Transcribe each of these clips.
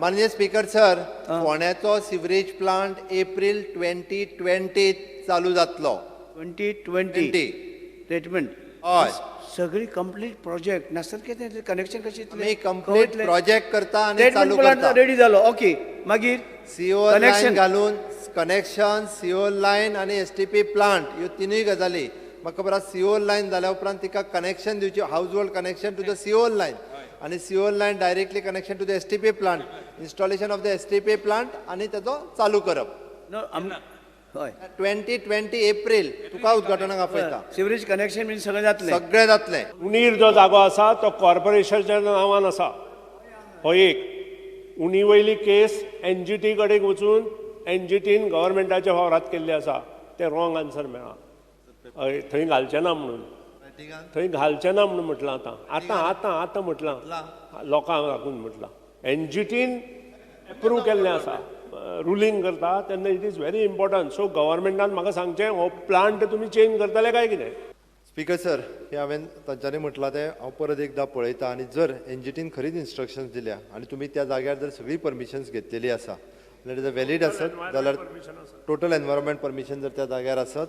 माननीय speaker sir, फोंड्याचो sewerage plant April 2020 चालू जातलो. 2020 ट्रिटमेंट. हय. सगळी कंप्लीट प्रोजेक्ट नासत कितें कनेक्शन कशें? आमी कंप्लीट प्रोजेक्ट करता आनी चालू करता. रेडी जालो, ओके. मागीर सीओ लायन घालून कनेक्शन, सीओ लायन आनी एसटीपी प्लांट ह्यो तिनूय गजाली म्हाका खबर आसा. सीओ लायन जाल्या उपरांत तिका कनेक्शन दिवची, household connection to the CO line आनी CO line directly connection to the STP plant, installation of the STP plant आनी तेजो चालू करप. हय, 2020 एप्रील तुका उद्घाटनाक आपयता. सिवरेज कनेक्शन बीन सगळें जातलें, सगळें जातलें. उणीर जो जागो आसा तो कॉर्पोरेशनाच्या नांवान आसा. हो एक उणी वयली केस एनजीटी कडेन वचून एनजीटीन गव्हर्मेंटाच्या फावरात केल्ली आसा. तें रॉंग आन्सर मेळ्ळा. हय, थंय घालचें ना म्हणून, थंय घालचें ना म्हणून म्हटलां. आतां आतां आतां आतां म्हटलां लोकांक लागून म्हटलां. एनजीटीन एप्रूव केल्लें आसा, रुलींग करता तेन्ना it is very important. So गव्हर्मेंटान म्हाका सांगचें, हो प्लांट तुमी चेंज करतले काय कितें? स्पीकर सर, हे हांवें तांच्यांनी म्हटलां तें हांव परत एकदां पळयता आनी जर एनजीटीन खरीच इन्स्ट्रक्शन्स दिल्या आनी तुमी त्या जाग्यार जर सगळी परमिशन्स घेतलेली आसा जाल्यार जर व्हॅलीड आसत जाल्यार टोटल एनवायरमेंट परमिशन जर त्या जाग्यार आसत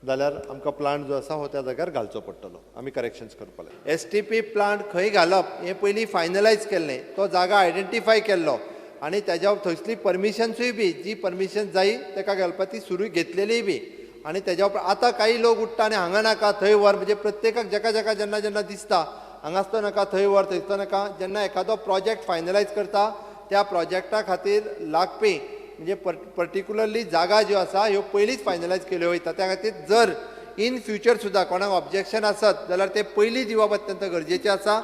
जाल्यार आमकां प्लांट जो आसा हो त्या जाग्यार घालचो पडटलो. आमी करेक्शन्स करपाक एसटीपी प्लांट खंय घालप हें पयलीं फायनलायज केल्लें, तो जागा आयडेंटिफाय केल्लो आनी तेज्या थंयसली परमिशन्सूय बी जी परमिशन जायी तेका घालपा ती सुरू घेतलेलीय बी. आनी तेज्या उपरांत आतां काही लोक उठ्ठा आनी हांगा नाका थंय व्हर, म्हणजे प्रत्येकाक जेका जेका जेन्ना जेन्ना दिसता हांगासतो नाका थंय व्हर थंयसतो नाका. जेन्ना एखादो प्रोजेक्ट फायनलायज करता त्या प्रोजेक्टा खातीर लागपी म्हणजे पर्टिक्युलरली जागा ज्यो आसा ह्यो पयलींच फायनलायज केल्यो वयता. त्या खातीर जर इन फ्युचर सुद्दां कोणाक ऑब्जेक्शन आसत जाल्यार ते पयलीं दिवप अत्यंत गरजेचें आसा.